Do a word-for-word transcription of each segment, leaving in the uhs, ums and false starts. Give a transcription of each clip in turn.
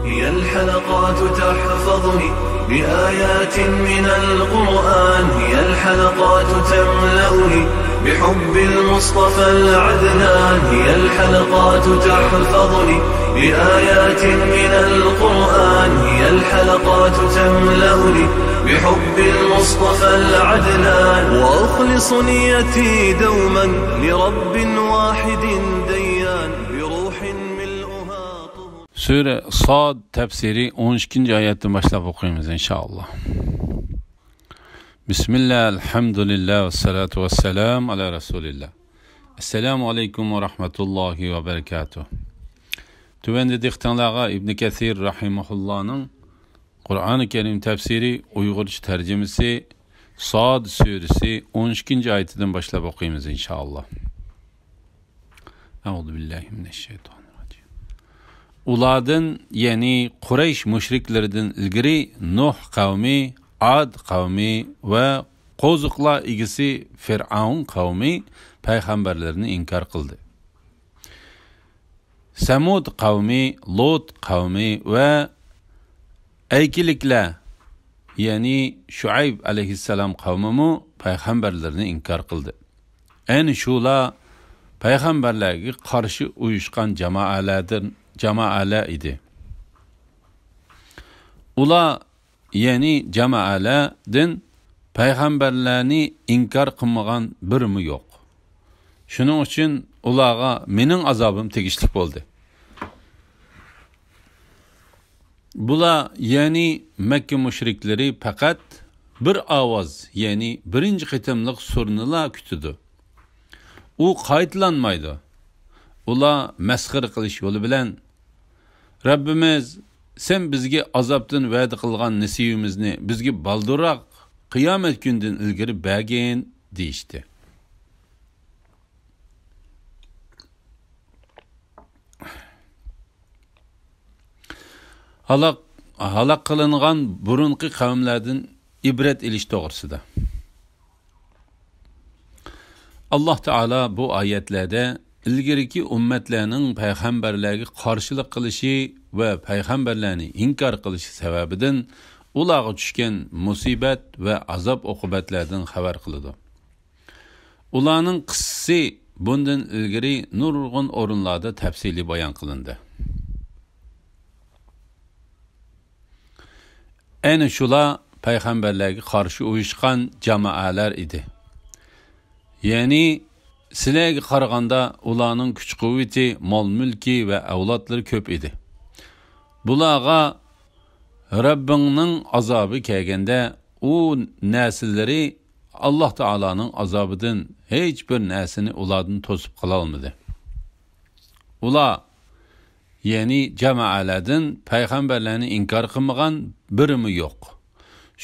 هي الحلقات تحفظني بآيات من القرآن، هي الحلقات تملأني بحب المصطفى العدنان، هي الحلقات تحفظني بآيات من القرآن، هي الحلقات تملأني بحب المصطفى العدنان، وأخلص نيتي دوما لرب واحد ديان، بروح ملؤها طهر. سۈرە ساد تەپسىرى ئون ئىككىنچى ئايەتتىن باشلاپ ئوقۇيمىز، ئىنشائاللا. بىسمىللا، ئەلھەمدۇلىللا، ۋەسسالاتۇ ۋەسسالامۇ ئالا رەسۇلىللا. ئەسسالامۇ ئەلەيكۇم ۋە رەھمەتۇللاھى ۋە بەرىكاتۇھ. تۆۋەندە دىققىتىڭلارغا ئىبنى كەسىر رەھىمەھۇللانىڭ قۇرئانى كەرىم تەپسىرى ئۇيغۇرچە تەرجىمىسى ساد سۈرىسى ئون ئىككىنچى ئايىتىدىن باشلاپ ئوقۇيمىز، ئىنشائاللا. ئەئۇزۇ بىللاھى مىنەششەيتانىررەجىم. ئۇلاردىن، يەنى قۇرەيش مۇشرىكلىرىدىن ئىلگىرى نۇھ قەۋمى، ئاد قەۋمى ۋە قوزۇقلار ئىگىسى فىرئەۋن قەۋمى پەيغەمبەرلىرىنى ئىنكار قىلدى. سەمۇد قەۋمى، لۇت قەۋمى ۋە ئەيكىلىكلەر، يەنى شۇئەيب ئەلەيھىسسالام قەۋمىمۇ پەيغەمبەرلىرىنى ئىنكار قىلدى. ئەنە شۇلار پەيغەمبەرلەرگە قارشى ئۇيۇشقان جامائەلەردىن، جامائەلەر ئىدى. ئۇلار، يەنى جامائەلەردىن پەيغەمبەرلەرنى ئىنكار قىلمىغان بىرىمۇ يوق. شۇنىڭ ئۈچۈن ئۇلارغا مېنىڭ ئازابىم تېگىشلىك بولدى. بۇلار، يەنى مەككە مۇشرىكلىرى پەقەت بىر ئاۋاز، يەنى بىرىنچى قېتىملىق سۈرىنىلا كۈتىدۇ. ئۇ قايتىلانمايدۇ. ئۇلار مەسخىرە قىلىش يولى بىلەن، «رەببىمىز، سەن بىزگە ئازابتىن ۋەدە قىلغان نېسىۋىمىزنى بىزگە بالدۇرراق، قىيامەت كۈنىدىن ئىلگىرى بەرگىن» دېيىشتى. ھالاك، ھالاك قىلىنغان بۇرۇنقى قەۋملەردىن ئىبرەت ئېلىش توغرىسىدا. ئاللاھ تائالا بۇ ئايەتلەردە ئىلگىرىكى ئۈممەتلەرنىڭ پەيغەمبەرلەرگە قارشىلىق قىلىشى ۋە پەيغەمبەرلەرنى ئىنكار قىلىشى سەۋەبىدىن ئۇلارغا چۈشكەن مۇسىبەت ۋە ئازاب-ئوقۇبەتلەردىن خەۋەر قىلىدۇ. ئۇلارنىڭ قىسسىسى بۇندىن ئىلگىرى نۇرغۇن ئورۇنلاردا تەپسىلىي بايان قىلىندى. ئەنە شۇلار پەيغەمبەرلەرگە قارشى ئۇيۇشقان جامائەلەر ئىدى. يەنى سىلەرگە قارىغاندا ئۇلارنىڭ كۈچ-قۇۋۋىتى، مال-مۈلكى ۋە ئەۋلادلىرى كۆپ ئىدى. بۇلارغا رەببىڭنىڭ ئازابى كەلگەندە، ئۇ نەرسىلىرى ئاللاھ تائالانىڭ ئازابىدىن ھېچ بىر نەرسىنى ئۇلاردىن توسۇپ قالالمىدى. ئۇلار، يەنى جامائەلەردىن پەيغەمبەرلەرنى ئىنكار قىلمىغان بىرىمۇ يوق.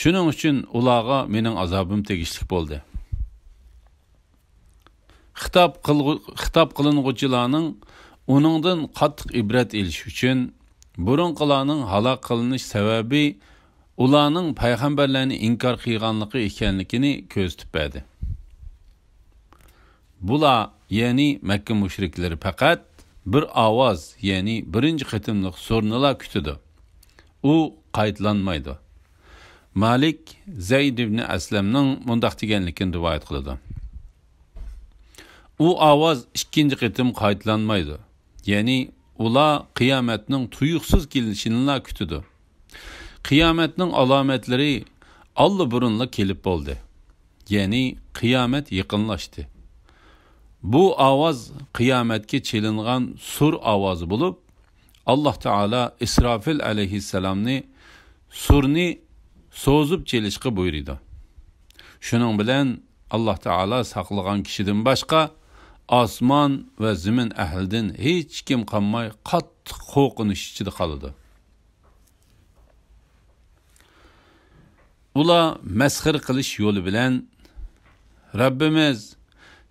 شۇنىڭ ئۈچۈن ئۇلارغا مېنىڭ ئازابىم تېگىشلىك بولدى. خىتاب قىلغۇ-، خىتاب قىلىنغۇچىلارنىڭ ئۇنىڭدىن قاتتىق ئىبرەت ئېلىش ئۈچۈن، بۇرۇنقىلارنىڭ ھالاك قىلىنىش سەۋەبى ئۇلارنىڭ پەيغەمبەرلەرنى ئىنكار قىلغانلىقى ئىكەنلىكىنى كۆرسىتىپ بەردى. بۇلار، يەنى مەككە مۇشرىكلىرى پەقەت بىر ئاۋاز، يەنى بىرىنچى قېتىملىق سۈرىنىلا كۈتىدۇ. ئۇ قايتىلانمايدۇ. مالىك زەيد ئىبنى ئەسلەمنىڭ مۇنداق دېگەنلىكىنى رىۋايەت قىلىدۇ. ئۇ ئاۋاز ئىككىنچى قېتىم قايتىلانمايدۇ. يەنى ئۇلار قىيامەتنىڭ تۇيۇقسىز كېلىشىنىلا كۈتىدۇ. قىيامەتنىڭ ئالامەتلىرى ئاللىبۇرۇنلا كېلىپ بولدى. يەنى قىيامەت يېقىنلاشتى. بۇ ئاۋاز قىيامەتكە چېلىنغان سۇر ئاۋازى بولۇپ، ئاللاھ تائالا ئىسرافىل ئەلەيھىسسالامنى سۇرنى سوزۇپ چېلىشقا بۇيرۇيدۇ. شۇنىڭ بىلەن ئاللاھ تائالا ساقلىغان كىشىدىن باشقا ئاسمان ۋە زېمىن ئەھلىدىن ھېچكىم قالماي قاتتىق قورقۇنچ ئىچىدە قالىدۇ. ئۇلار مەسخىرە قىلىش يولى بىلەن، «رەببىمىز،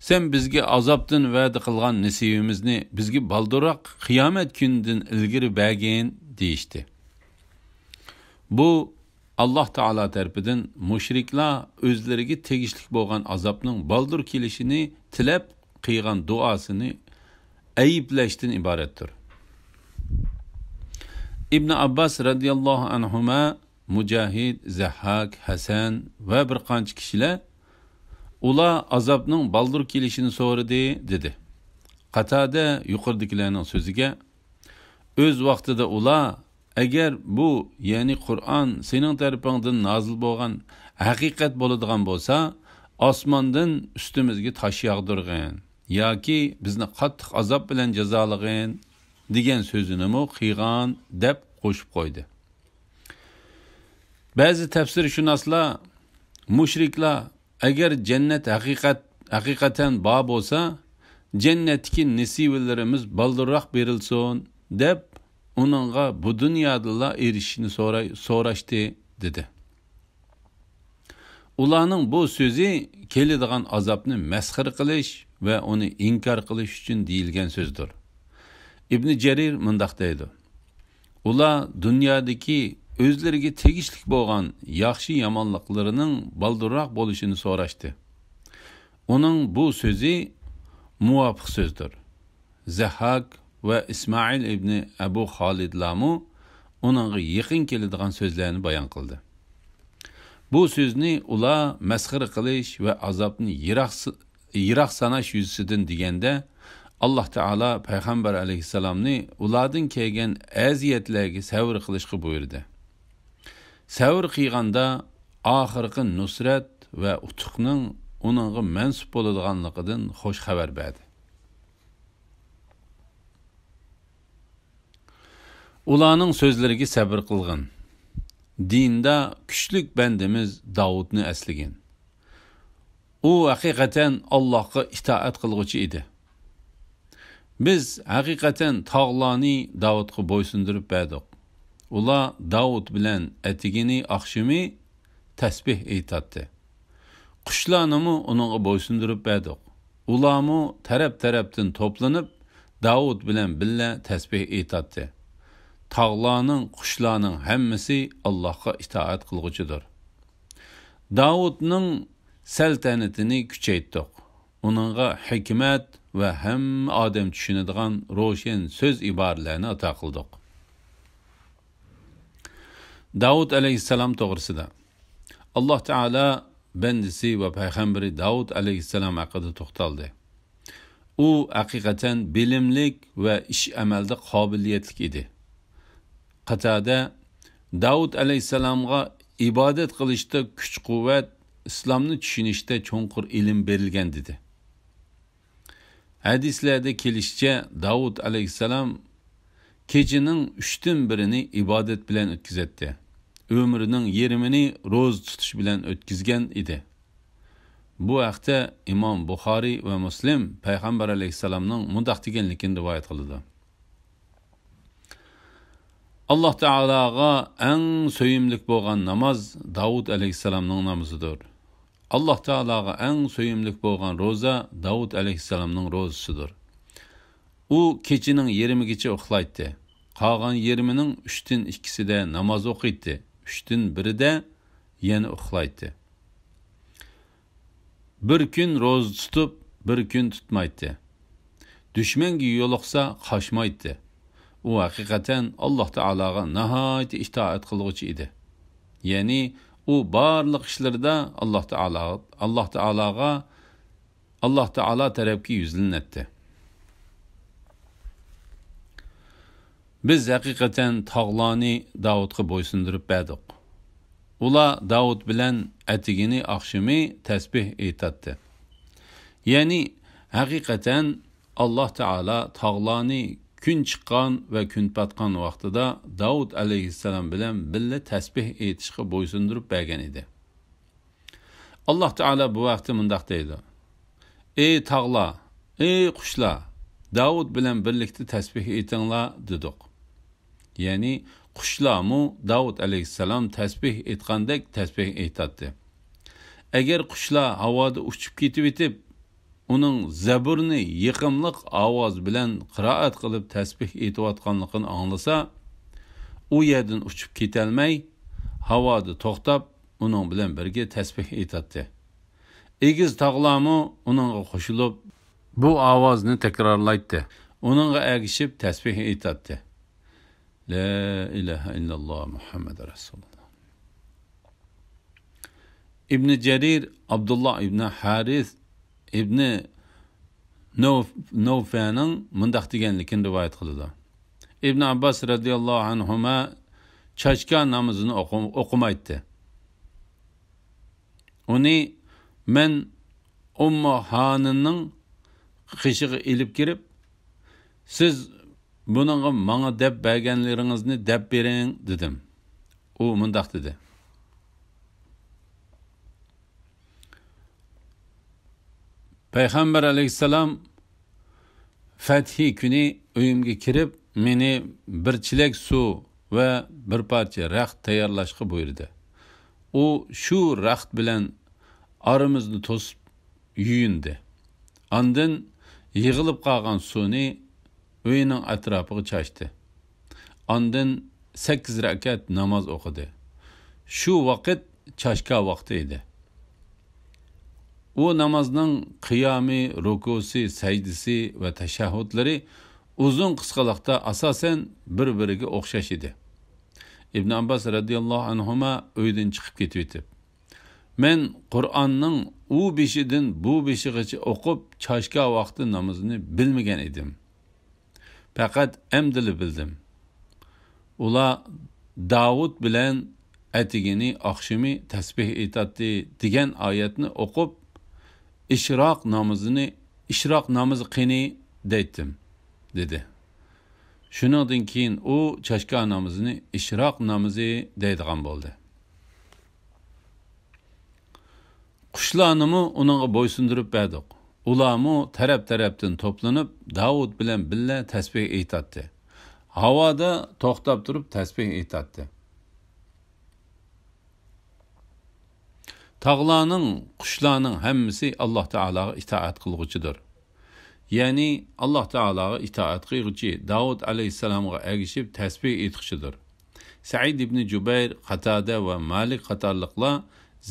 سەن بىزگە ئازابتىن ۋەدە قىلغان نېسىۋىمىزنى بىزگە بالدۇرراق قىيامەت كۈنىدىن ئىلگىرى بەرگىن» دېيىشتى. بۇ ئاللاھ تائالا تەرىپىدىن مۇشرىكلار ئۆزلىرىگە تېگىشلىك بولغان ئازابنىڭ بالدۇر كېلىشىنى تىلەپ قىلغان دۇئاسىنى ئەيىبلەشتىن ئىبارەتتۇر. ئىبن ئابباس رەزىياللاھۇ ئەنھۇما، مۇجاھىد، زەھھاك، ھەسەن ۋە بىر قانچە كىشىلەر، ئۇلار ئازابنىڭ بالدۇر كېلىشىنى سورىدى، دېدى. قاتادە يۇقىرىدىكىلەرنىڭ سۆزىگە، ئۆز ۋاقتىدا ئۇلار، ئەگەر بۇ، يەنى قۇرئان سېنىڭ تەرىپىڭدىن نازىل بولغان ھەقىقەت بولىدىغان بولسا، ئاسماندىن ئۈستىمىزگە تاش ياغدۇرغىن ياكى بىزنى قاتتىق ئازاب بىلەن جازالىغىن، دېگەن سۆزىنىمۇ قىلغان، دەپ قوشۇپ قويدى. بەزى تەپسىرشۇناسلار، مۇشرىكلار، ئەگەر جەننەت ھەقىقەت، ھەقىقەتەن بار بولسا، جەننەتتىكى نېسىۋىلىرىمىز بالدۇرراق بېرىلسۇن، دەپ، ئۇنىڭغا بۇ دۇنيادىلا ئېرىشىشنى سوراي-، سوراشتى، دېدى. ئۇلارنىڭ بۇ سۆزى كېلىدىغان ئازابنى مەسخىرە قىلىش ۋە ئۇنى ئىنكار قىلىش ئۈچۈن دېيىلگەن سۆزدۇر. ئىبنى جەرىر مۇنداق دەيدۇ، ئۇلار دۇنيادىكى ئۆزلىرىگە تېگىشلىك بولغان ياخشى-يامانلىقلىرىنىڭ بالدۇرراق بولۇشىنى سوراشتى. ئۇنىڭ بۇ سۆزى مۇۋاپىق سۆزدۇر. زەھھاك ۋە ئىسمائىل ئىبنى ئەبۇ خالىدلارمۇ ئۇنىڭغا يېقىن كېلىدىغان سۆزلەرنى بايان قىلدى. بۇ سۆزنى ئۇلار مەسخىرە قىلىش ۋە ئازابنى يىراق س-، يىراق ساناش يۈزىسىدىن دېگەندە، ئاللاھ تائالا پەيغەمبەر ئەلەيھىسسالامنى ئۇلاردىن كەلگەن ئەزىيەتلەرگە سەۋر قىلىشقا بۇيرۇدى. سەۋر قىلغاندا ئاخىرقى نۇسرەت ۋە ئۇتۇقنىڭ ئۇنىڭغا مەنسۇپ بولىدىغانلىقىدىن خۇش خەۋەر بەردى. ئۇلارنىڭ سۆزلىرىگە سەۋر قىلغىن. دىندا كۈچلۈك بەندىمىز داۋۇتنى ئەسلىگىن. ئۇ ھەقىقەتەن ئاللاھقا ئىتائەت قىلغۇچى ئىدى. بىز ھەقىقەتەن تاغلارنى داۋۇتقا بويسۇندۇرۇپ بەردۇق. ئۇلار داۋۇت بىلەن ئەتىگىنى ئاخشىمى تەسبىھ ئېيتاتتى. قۇشلارنىمۇ ئۇنىڭغا بويسۇندۇرۇپ بەردۇق. ئۇلارمۇ تەرەپ-تەرەپتىن توپلىنىپ، داۋۇت بىلەن بىللە تەسبىھ ئېيتاتتى. تاغلارنىڭ، قۇشلارنىڭ ھەممىسى ئاللاھقا ئىتائەت قىلغۇچىدۇر. داۋۇتنىڭ سەلتەنىتىنى كۈچەيتتۇق. ئۇنىڭغا ھېكمەت ۋە ھەممە ئادەم چۈشىنىدىغان روشەن سۆز ئىبارىلەرنى ئاتا قىلدۇق. داۋۇت ئەلەيھىسسالام توغرىسىدا. ئاللاھ تائالا بەندىسى ۋە پەيغەمبىرى داۋۇت ئەلەيھىسسالام ھەققىدە توختالدى. ئۇ ھەقىقەتەن بىلىملىك ۋە ئىش-ئەمەلدە قابىلىيەتلىك ئىدى. قاتادە، داۋۇت ئەلەيھىسسالامغا ئىبادەت قىلىشتا كۈچ-قۇۋۋەت، ئىسلامنى چۈشىنىشتە چوڭقۇر ئىلىم بېرىلگەن، دېدى. ھەدىسلەردە كېلىشىچە، داۋۇت ئەلەيھىسسالام كېچىنىڭ ئۈچتىن بىرىنى ئىبادەت بىلەن ئۆتكۈزەتتى. ئۆمرىنىڭ يېرىمىنى روزا تۇتۇش بىلەن ئۆتكۈزگەن ئىدى. بۇ ھەقتە ئىمام بۇخارىي ۋە مۇسلىم پەيغەمبەر ئەلەيھىسسالامنىڭ مۇنداق دېگەنلىكىنى رىۋايەت قىلىدۇ. ئاللاھ تائالاغا ئەڭ سۆيۈملۈك بولغان ناماز داۋۇت ئەلەيھىسسالامنىڭ نامىزىدۇر. ئاللاھ تائالاغا ئەڭ سۆيۈملۈك بولغان روزا داۋۇت ئەلەيھىسسالامنىڭ روزىسىدۇر. ئۇ كېچىنىڭ يېرىمىگىچە ئۇخلايتتى. قالغان يېرىمىنىڭ ئۈچتىن ئىككىسىدە ناماز ئوقۇيتتى، ئۈچتىن بىرىدە يەنە ئۇخلايتتى. بىر كۈن روزا تۇتۇپ، بىر كۈن تۇتمايتتى. دۈشمەنگە يولۇقسا، قاچمايتتى. ئۇ ھەقىقەتەن ئاللاھ تائالاغا ناھايىتى ئىتائەت قىلغۇچى ئىدى. يەنى ئۇ بارلىق ئىشلىرىدا ئاللاھ تائالا، ئاللاھ تائالاغا، ئاللاھ تائالا تەرەپكە يۈزلىنەتتى. بىز ھەقىقەتەن تاغلارنى داۋۇتقا بويسۇندۇرۇپ بەردۇق. ئۇلار داۋۇت بىلەن ئەتىگىنى ئاخشىمى تەسبىھ ئېيتاتتى. يەنى ھەقىقەتەن ئاللاھ تائالا تاغلارنى كۈن چىققان ۋە كۈن پاتقان ۋاقتىدا داۋۇت ئەلەيھىسسالام بىلەن بىللە تەسبىھ ئېيتىشقا بويسۇندۇرۇپ بەرگەن ئىدى. ئاللاھ تائالا بۇ ھەقتە مۇنداق دەيدۇ: «ئەي تاغلار، ئەي قۇشلار، داۋۇت بىلەن بىرلىكتە تەسبىھ ئېيتىڭلار» دېدۇق. يەنى قۇشلارمۇ داۋۇت ئەلەيھىسسالام تەسبىھ ئېيتقاندەك تەسبىھ ئېيتاتتى. ئەگەر قۇشلار ھاۋادا ئۇچۇپ كېتىۋېتىپ، ئۇنىڭ زەبۇرنى يېقىملىق ئاۋاز بىلەن قىرائەت قىلىپ تەسبىھ ئېيتىۋاتقانلىقىنى ئاڭلىسا، ئۇ يەردىن ئۇچۇپ كېتەلمەي، ھاۋادا توختاپ، ئۇنىڭ بىلەن بىرگە تەسبىھ ئېيتاتتى. ئېگىز تاغلارمۇ ئۇنىڭغا قوشۇلۇپ، بۇ ئاۋازنى تەكرارلايتتى. ئۇنىڭغا ئەگىشىپ تەسبىھ ئېيتاتتى. لا إله إلا الله محمد رسول الله. ئىبنى جەرىر ئابدۇللا ئىبنى ھارىس ئىبنى نەۋف-، نەۋفەنىڭ مۇنداق دېگەنلىكىنى رىۋايەت قىلىدۇ. ئىبن ئابباس رەزىياللاھۇ ئەنھۇما چاشكا نامىزىنى ئوقۇ-، ئوقۇمايتتى. ئۇنى مەن ئۇممۇ ھانىنىڭ قېشىغا ئېلىپ كىرىپ، سىز بۇنىڭغا ماڭا دەپ بەرگەنلىرىڭىزنى دەپ بېرىڭ، دېدىم. ئۇ مۇنداق دېدى. پەيغەمبەر ئەلەيھىسسالام فەتھى كۈنى ئۆيۈمگە كىرىپ، مېنى بىر چېلەك سۇ ۋە بىر پارچە رەخت تەييارلاشقا بۇيرۇدى. ئۇ شۇ رەخت بىلەن ئارىمىزنى توسۇپ يۇيۇندى. ئاندىن يىغىلىپ قالغان سۇنى ئۆينىڭ ئەتراپىغا چاچتى. ئاندىن سەككىز رەكەت ناماز ئوقۇدى. شۇ ۋاقىت چاشكا ۋاقتى ئىدى. ئۇ نامازنىڭ قىيامى، رۇكۇسى، سەجدىسى ۋە تەشەھھۇدلىرى ئۇزۇن قىسقىلىقتا ئاساسەن بىر-بىرىگە ئوخشاش ئىدى. ئىبن ئابباس رەزىياللاھۇ ئەنھۇما ئۆيدىن چىقىپ كېتىۋېتىپ، مەن قۇرئاننىڭ ئۇ بېشىدىن بۇ بېشىغىچە ئوقۇپ، چاشكا ۋاقتى نامىزىنى بىلمىگەن ئىدىم. پەقەت ئەمدىلا بىلدىم. ئۇلار داۋۇت بىلەن ئەتىگىنى ئاخشىمى تەسبىھ ئېيتاتتى دېگەن ئايەتنى ئوقۇپ، ئىشراق نامىزىنى، «ئىشراق نامىزى قېنى؟» دەيتتىم، دېدى. شۇنىڭدىن كېيىن ئۇ چاشكا نامىزىنى ئىشراق نامىزى دەيدىغان بولدى. قۇشلارنىمۇ ئۇنىڭغا بويسۇندۇرۇپ بەردۇق. ئۇلارمۇ تەرەپ-تەرەپتىن توپلىنىپ، داۋۇت بىلەن بىللە تەسبىھ ئېيتاتتى. ھاۋادا توختاپ تۇرۇپ تەسبىھ ئېيتاتتى. تاغلارنىڭ، قۇشلارنىڭ ھەممىسى ئاللاھ تائالاغا ئىتائەت قىلغۇچىدۇر. يەنى ئاللاھ تائالاغا ئىتائەت قىلغۇچى، داۋۇت ئەلەيھىسسالامغا ئەگىشىپ تەسبىھ ئېيتقۇچىدۇر. سەئىد ئىبنى جۇبەير، قاتادە ۋە مالىك قاتارلىقلار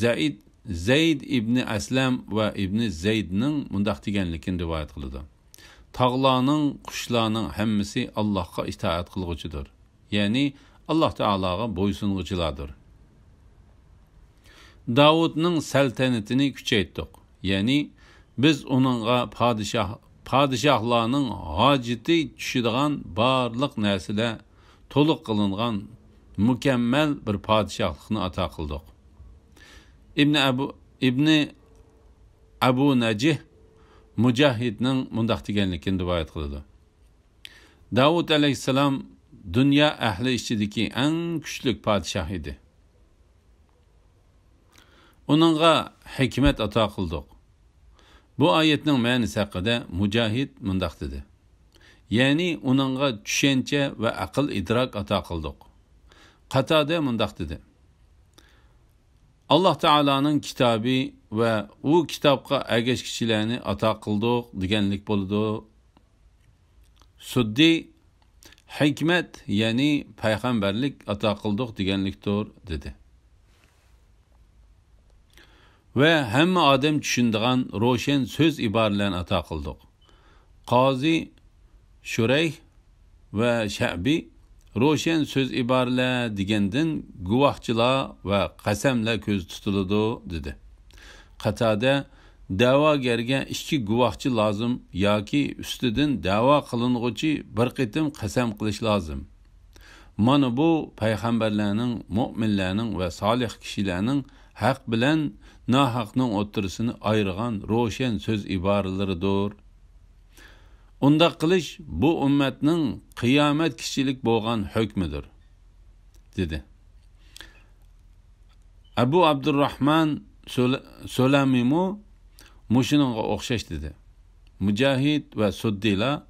زەئىد، زەيد ئىبنى ئەسلەم ۋە ئىبنى زەيدنىڭ مۇنداق دېگەنلىكىنى رىۋايەت قىلىدۇ: تاغلارنىڭ، قۇشلارنىڭ ھەممىسى ئاللاھقا ئىتائەت قىلغۇچىدۇر. يەنى ئاللاھ تائالاغا بويسۇنغۇچىلاردۇر. داۋۇتنىڭ سەلتەنىتىنى كۈچەيتتۇق. يەنى بىز ئۇنىڭغا پادىشاھ، پادىشاھلارنىڭ ھاجىتى چۈشىدىغان بارلىق نەرسىلەر تولۇق قىلىنغان مۇكەممەل بىر پادىشاھلىقنى ئاتا قىلدۇق. ئىبنى ئەبۇ، ئىبنى ئەبۇ نەجىھ مۇجاھىدنىڭ مۇنداق دېگەنلىكىنى رىۋايەت قىلىدۇ: داۋۇت ئەلەيھىسسالام دۇنيا ئەھلى ئىچىدىكى ئەڭ كۈچلۈك پادىشاھ ئىدى. ئۇنىڭغا ھېكمەت ئاتا قىلدۇق. بۇ ئايەتنىڭ مەنىسى ھەققىدە مۇجاھىد مۇنداق دېدى: يەنى ئۇنىڭغا چۈشەنچە ۋە ئەقىل-ئىدراك ئاتا قىلدۇق. قاتادە مۇنداق دېدى: ئاللاھ تائالانىڭ كىتابى ۋە ئۇ كىتابقا ئەگەشكۈچىلەرنى ئاتا قىلدۇق دېگەنلىك بولىدۇ. سۇددى: ھېكمەت، يەنى پەيغەمبەرلىك ئاتا قىلدۇق دېگەنلىكتۇر، دېدى. ۋە ھەممە ئادەم چۈشىنىدىغان روشەن سۆز ئىبارىلەرنى ئاتا قىلدۇق. قازى شۇرەيھ ۋە شەئبى روشەن سۆز ئىبارىلەر دېگەندىن گۇۋاھچىلار ۋە قەسەملەر كۆزدە تۇتۇلىدۇ، دېدى. قاتادە: دەۋاگەرگە ئىككى گۇۋاھچى لازىم ياكى ئۈستىدىن دەۋا قىلىنغۇچى بىر قېتىم قەسەم قىلىش لازىم. مانا بۇ پەيغەمبەرلەرنىڭ، مۆمىنلەرنىڭ ۋە سالىھ كىشىلەرنىڭ ھەق بىلەن ناھەقنىڭ ئوتتۇرىسىنى ئايرىغان روشەن سۆز ئىبارىلىرىدۇر. ئۇنداق قىلىش بۇ ئۈممەتنىڭ قىيامەتكىچىلىك بولغان ھۆكمىدۇر، دېدى. ئەبۇ ئابدۇرراھمان سۇل-، سۇلەمىمۇ مۇشۇنىڭغا ئوخشاش دېدى. مۇجاھىد ۋە سۇددىلار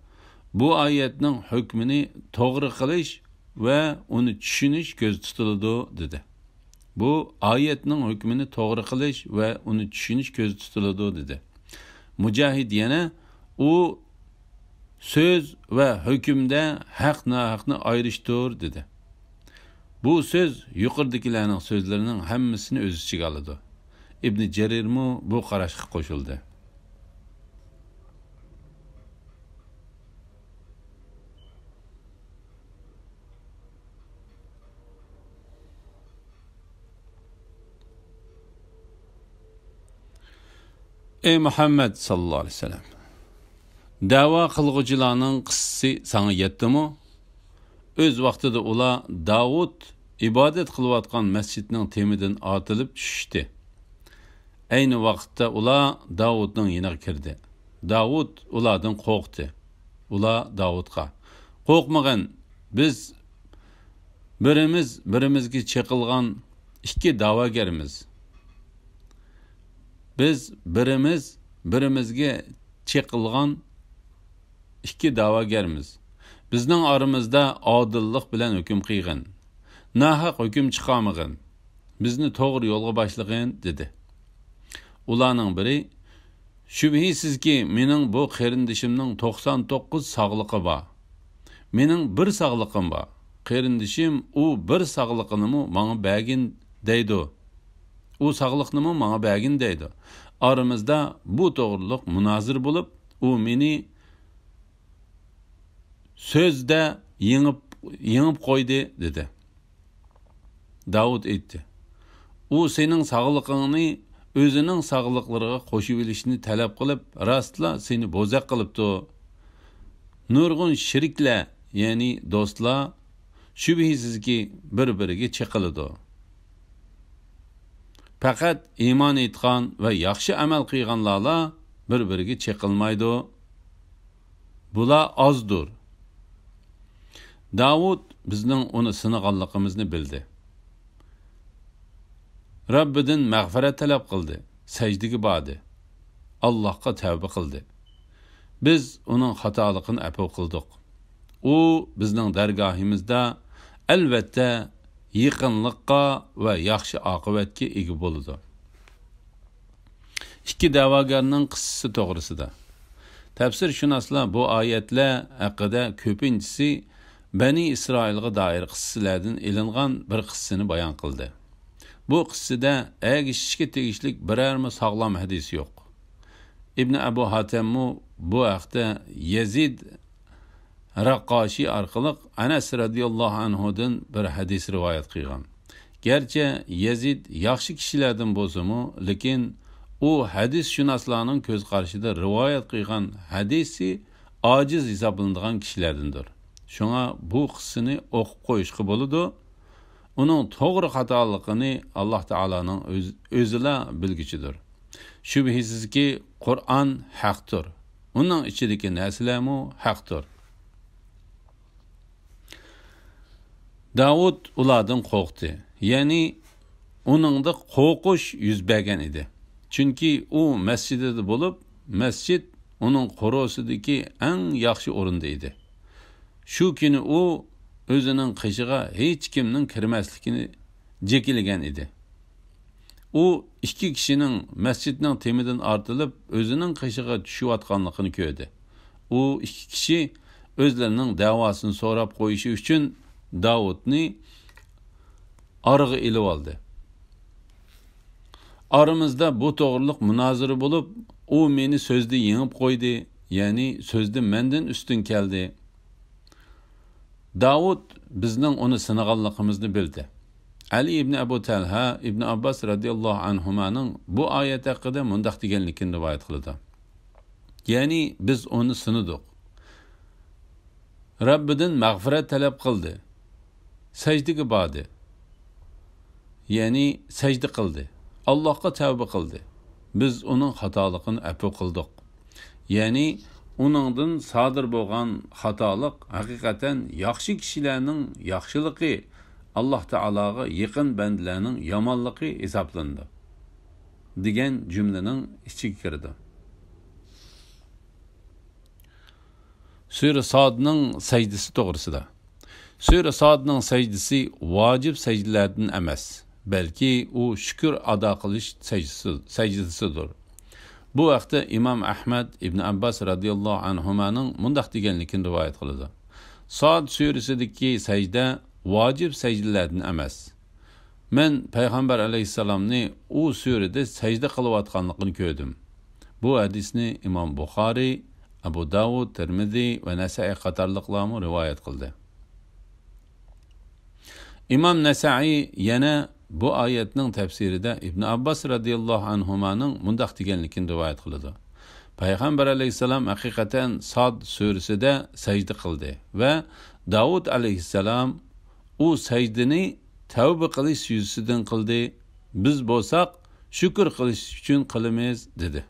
بۇ ئايەتنىڭ ھۆكمىنى توغرا قىلىش ۋە ئۇنى چۈشىنىش كۆزدە تۇتۇلىدۇ، دېدى. بۇ ئايەتنىڭ ھۆكمىنى توغرا قىلىش ۋە ئۇنى چۈشىنىش كۆزدە تۇتۇلىدۇ، دېدى. مۇجاھىد يەنە: ئۇ سۆز ۋە ھۆكۈمدە ھەق-ناھەقنى ئايرىشتۇر، دېدى. بۇ سۆز يۇقىرىدىكىلەرنىڭ سۆزلىرىنىڭ ھەممىسىنى ئۆز ئىچىگە ئالىدۇ. ئىبنى جەرىرمۇ بۇ قاراشقا قوشۇلدى. ئەي مۇھەممەد ساللاللاھۇ ئەلەيھى ۋەسەللەم، دەۋا قىلغۇچىلارنىڭ قىسسىسى ساڭا يەتتىمۇ؟ ئۆز ۋاقتىدا ئۇلار داۋۇت ئىبادەت قىلىۋاتقان مەسچىتنىڭ تېمىدىن ئارتىلىپ چۈشۈشتى. ئەينى ۋاقىتتا ئۇلار داۋۇتنىڭ يېنىغا كىردى. داۋۇت ئۇلاردىن قورقتى. ئۇلار داۋۇتقا، «قورقمىغىن، بىز بىرىمىز بىرىمىزگە چېقىلغان ئىككى دەۋاگەرمىز. بىز بىرىمىز بىرىمىزگە چېقىلغان ئىككى دەۋاگەرمىز. بىزنىڭ ئارىمىزدا ئادىللىق بىلەن ھۆكۈم قىلغىن. ناھەق ھۆكۈم چىقارمىغىن. بىزنى توغرا يولغا باشلىغىن» دېدى. ئۇلارنىڭ بىرى، «شۈبھىسىزكى، مېنىڭ بۇ قېرىندىشىمنىڭ توقسان توققۇز ساغلىقى بار. مېنىڭ بىر ساغلىقىم بار. قېرىندىشىم ئۇ بىر ساغلىقىنىمۇ ماڭا بەرگىن دەيدۇ. ئۇ ساغلىقنىمۇ ماڭا بەرگىن دەيدۇ. ئارىمىزدا بۇ توغرىلىق مۇنازىرە بولۇپ، ئۇ مېنى سۆزدە يېڭىپ، يېڭىپ قويدى» دېدى. داۋۇت ئېيتتى، «ئۇ سېنىڭ ساغلىقىڭنى ئۆزىنىڭ ساغلىقلىرىغا قوشۇۋېلىشنى تەلەپ قىلىپ، راستلا سېنى بوزەك قىلىپتۇ. نۇرغۇن شېرىكلەر، يەنى دوستلار، شۈبھىسىزكى، بىر-بىرىگە چېقىلىدۇ. پەقەت ئىمان ئېيتقان ۋە ياخشى ئەمەل قىلغانلارلا بىر-بىرىگە چېقىلمايدۇ. بۇلار ئازدۇر.» داۋۇت بىزنىڭ ئۇنى سىنىغانلىقىمىزنى بىلدى. رەببىدىن مەغپىرەت تەلەپ قىلدى، سەجدىگە باردى، ئاللاھقا تەۋبە قىلدى. بىز ئۇنىڭ خاتالىقىنى ئەپۇ قىلدۇق. ئۇ بىزنىڭ دەرگاھىمىزدا، ئەلۋەتتە، يېقىنلىققا ۋە ياخشى ئاقىۋەتكە ئىگە بولىدۇ. ئىككى دەۋاگەرنىڭ قىسسىسى توغرىسىدا. تەپسىرشۇناسلار بۇ ئايەتلەر ھەققىدە كۆپىنچىسى بەنى ئىسرائىلغا دائىر قىسسىلەردىن ئېلىنغان بىر قىسسىنى بايان قىلدى. بۇ قىسسىدە ئەگىشىشكە تېگىشلىك بىرەرمۇ ساغلام ھەدىس يوق. ئىبنى ئەبۇ ھاتەممۇ بۇ ھەقتە يەزىد رەققاشى ئارقىلىق ئەنەس رەزىياللاھۇ ئەنھۇدىن بىر ھەدىس رىۋايەت قىلغان. گەرچە يەزىد ياخشى كىشىلەردىن بولسىمۇ، لېكىن ئۇ ھەدىسشۇناسلارنىڭ كۆز قارىشىدا رىۋايەت قىلغان ھەدىسى ئاجىز ھېسابلىنىدىغان كىشىلەردىندۇر. شۇڭا بۇ قىسسىنى ئوقۇپ قويۇشقا بولىدۇ. ئۇنىڭ توغرا خاتالىقىنى ئاللاھ تائالانىڭ ئۆز-، ئۆزىلا بىلگۈچىدۇر. شۈبھىسىزكى، قۇرئان ھەقتۇر. ئۇنىڭ ئىچىدىكى نەرسىلەرمۇ ھەقتۇر. داۋۇت ئۇلاردىن قورقتى. يەنى ئۇنىڭدا قورقۇش يۈز بەرگەن ئىدى. چۈنكى ئۇ مەسچىتىدە بولۇپ، مەسچىت ئۇنىڭ قورۇسىدىكى ئەڭ ياخشى ئورۇندا ئىدى. شۇ كۈنى ئۇ ئۆزىنىڭ قېشىغا ھېچكىمنىڭ كىرمەسلىكىنى جېكىلىگەن ئىدى. ئۇ ئىككى كىشىنىڭ مەسچىتنىڭ تېمىدىن ئارتىلىپ ئۆزىنىڭ قېشىغا چۈشۈۋاتقانلىقىنى كۆردى. ئۇ ئىككى كىشى ئۆزلىرىنىڭ دەۋاسىنى سوراپ قويۇشى ئۈچۈن داۋۇتنى ئارىغا ئېلىۋالدى. ئارىمىزدا بۇ توغرىلىق مۇنازىرە بولۇپ، ئۇ مېنى سۆزدە يېڭىپ قويدى، يەنى سۆزدە مەندىن ئۈستۈن كەلدى. داۋۇت بىزنىڭ ئۇنى سىنىغانلىقىمىزنى بىلدى. ئەلى ئىبنى ئەبۇ تەلھە ئىبنى ئابباس رەزىياللاھۇ ئەنھۇمانىڭ بۇ ئايەت ھەققىدە مۇنداق دېگەنلىكىنى رىۋايەت قىلىدۇ. يەنى بىز ئۇنى سىنىدۇق. رەببىدىن مەغپىرەت تەلەپ قىلدى. سەجدىگە باردى. يەنى سەجدە قىلدى. ئاللاھقا تەۋبە قىلدى. بىز ئۇنىڭ خاتالىقىنى ئەپۇ قىلدۇق. يەنى ئۇنىڭدىن سادىر بولغان خاتالىق ھەقىقەتەن ياخشى كىشىلەرنىڭ ياخشىلىقى، ئاللاھ تائالاغا يېقىن بەندىلەرنىڭ يامانلىقى ھېسابلىنىدۇ، دېگەن جۈملىنىڭ ئىچىگە كىرىدۇ. سۈرە سادنىڭ سەجدىسى توغرىسىدا. سۈرە سادنىڭ سەجدىسى ۋاجىپ سەجدىلەردىن ئەمەس، بەلكى ئۇ شۈكۈر ئادا قىلىش سەجدىسى، سەجدىسىدۇر. بۇ ھەقتە ئىمام ئەھمەد ئىبن ئابباس رەزىياللاھۇ ئەنھۇمانىڭ مۇنداق دېگەنلىكىنى رىۋايەت قىلىدۇ: ساد سۈرىسىدىكى سەجدە ۋاجىپ سەجدىلەردىن ئەمەس. مەن پەيغەمبەر ئەلەيھىسسالامنى ئۇ سۈرىدە سەجدە قىلىۋاتقانلىقىنى كۆردۈم. بۇ ھەدىسنى ئىمام بۇخارىي، ئەبۇ داۋۇد، تىرمىزى ۋە نەسائىي قاتارلىقلارمۇ رىۋايەت قىلدى. ئىمام نەسائىي يەنە بۇ ئايەتنىڭ تەپسىرىدە ئىبن ئابباس رەزىياللاھۇ ئەنھۇمانىڭ مۇنداق دېگەنلىكىنى رىۋايەت قىلىدۇ. پەيغەمبەر ئەلەيھىسسالام ھەقىقەتەن ساد سۈرىسىدە سەجدە قىلدى ۋە داۋۇت ئەلەيھىسسالام ئۇ سەجدىنى تەۋبە قىلىش يۈزىسىدىن قىلدى، بىز بولساق شۈكۈر قىلىش ئۈچۈن قىلىمىز، دېدى.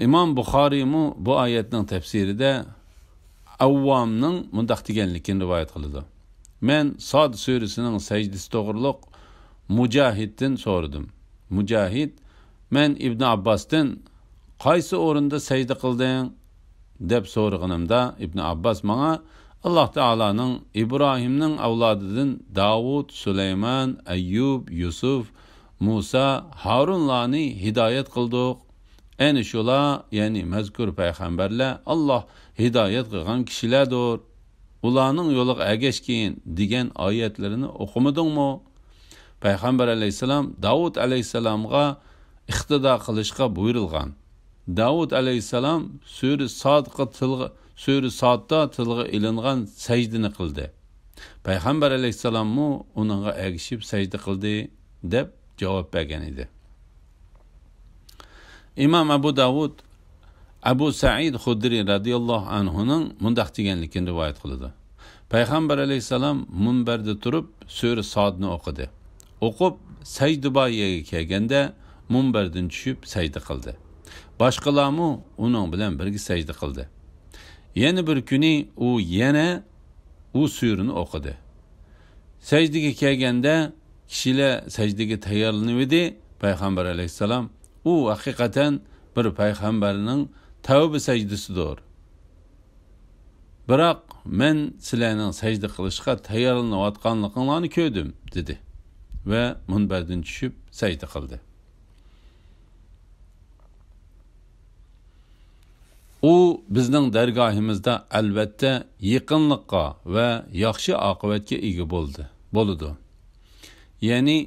ئىمام بۇخارىيمۇ بۇ ئايەتنىڭ تەپسىرىدە ئەۋۋامنىڭ مۇنداق دېگەنلىكىنى رىۋايەت قىلىدۇ. مەن ساد سۈرىسىنىڭ سەجدىسى توغرۇلۇق مۇجاھىدتىن سورىدىم. مۇجاھىد، مەن ئىبن ئابباستىن، «قايسى ئورۇندا سەجدە قىلدىڭ؟» دەپ سورىغىنىمدا، ئىبن ئابباس ماڭا، «ئاللاھ تائالانىڭ ئىبراھىمنىڭ ئەۋلادىدىن داۋۇت، سۇلايمان، ئەييۇب، يۈسۈپ، مۇسا، ھارۇنلارنى ھىدايەت قىلدۇق. ئەنە شۇلار، يەنى مەزكۇر پەيغەمبەرلەر ئاللاھ ھىدايەت قىلغان كىشىلەردۇر. ئۇلارنىڭ يولىغا ئەگەشكىن» دېگەن ئايەتلىرىنى ئوقۇمىدىڭمۇ؟ پەيغەمبەر ئەلەيھىسسالام داۋۇت ئەلەيھىسسالامغا ئىقتىدا قىلىشقا بۇيرۇلغان. داۋۇت ئەلەيھىسسالام سۈرە سادقا تىلغا، سۈرە ساددا تىلغا ئېلىنغان سەجدىنى قىلدى. پەيغەمبەر ئەلەيھىسسالاممۇ ئۇنىڭغا ئەگىشىپ سەجدە قىلدى، دەپ جاۋاب بەرگەن ئىدى. ئىمام ئەبۇ داۋۇد ئەبۇ سەئىد خۇدرى رەزىياللاھۇ ئەنھۇنىڭ مۇنداق دېگەنلىكىنى رىۋايەت قىلىدۇ. پەيغەمبەر ئەلەيھىسسالام مۇنبەردە تۇرۇپ سۈرە سادنى ئوقۇدى. ئوقۇپ سەجدە بار يەرگە كەلگەندە مۇنبەردىن چۈشۈپ سەجدە قىلدى. باشقىلارمۇ ئۇنىڭ بىلەن بىرگە سەجدە قىلدى. يەنە بىر كۈنى ئۇ يەنە ئۇ سۈرىنى ئوقۇدى. سەجدىگە كەلگەندە كىشىلەر سەجدىگە تەييارلىنىۋىدى. پەيغەمبەر ئەلەيھىسسالام، «ئۇ ھەقىقەتەن بىر پەيغەمبەرنىڭ تەۋبە سەجدىسىدۇر. بىراق مەن سىلەرنىڭ سەجدە قىلىشقا تەييارلىنىۋاتقانلىقىڭلارنى كۆردۈم» دېدى ۋە مۇنبەردىن چۈشۈپ سەجدە قىلدى. ئۇ بىزنىڭ دەرگاھىمىزدا ئەلۋەتتە يېقىنلىققا ۋە ياخشى ئاقىۋەتكە ئىگە بولدى، بولىدۇ. يەنى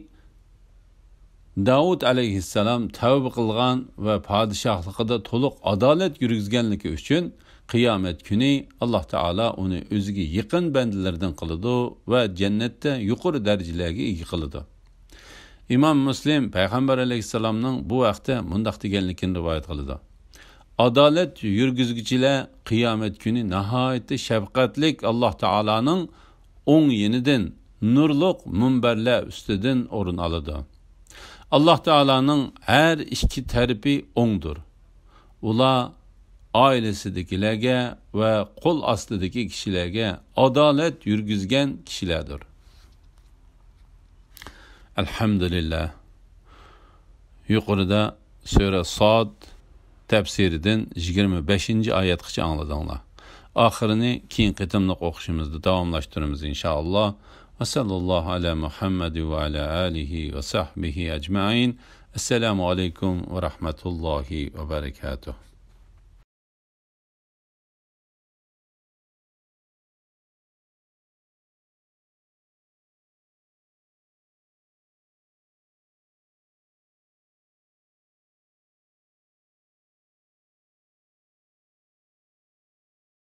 داۋۇت ئەلەيھىسسالام تەۋبە قىلغان ۋە پادىشاھلىقىدا تولۇق ئادالەت يۈرگۈزگەنلىكى ئۈچۈن قىيامەت كۈنى ئاللاھ تائالا ئۇنى ئۆزىگە يېقىن بەندىلىرىدىن قىلىدۇ ۋە جەننەتتە يۇقىرى دەرىجىلەرگە ئىگە قىلىدۇ. ئىمام مۇسلىم پەيغەمبەر ئەلەيھىسسالامنىڭ بۇ ھەقتە مۇنداق دېگەنلىكىنى رىۋايەت قىلىدۇ. ئادالەت يۈرگۈزگۈچىلەر قىيامەت كۈنى ناھايىتى شەپقەتلىك ئاللاھ تائالانىڭ ئوڭ يېنىدىن، نۇرلۇق مۇنبەرلەر ئۈستىدىن ئورۇن ئالىدۇ. ئاللاھ تائالانىڭ ھەر ئىككى تەرىپى ئوڭدۇر. ئۇلار ئائىلىسىدىكىلەرگە ۋە قول ئاستىدىكى كىشىلەرگە ئادالەت يۈرگۈزگەن كىشىلەردۇر. ئەلھەمدۇلىللاھ. يۇقىرىدا سۈرە ساد تەپسىرىدىن يىگىرمە بەشىنچى ئايەتقىچە ئاڭلىدىڭلار. ئاخىرىنى كېيىنكى قېتىملىق ئوقۇشىمىزدا داۋاملاشتۇرىمىز، ئىنشائاللاھ. ۋە سەللەللاھۇ ئەلە مۇھەممەد ۋە ئەلە ئالىھى ۋە سەھبىھى ئەجمەئىن. ئەسسالامۇ ئەلەيكۇم ۋە رەھمەتۇللاھى ۋە بەرەكاتۇھ.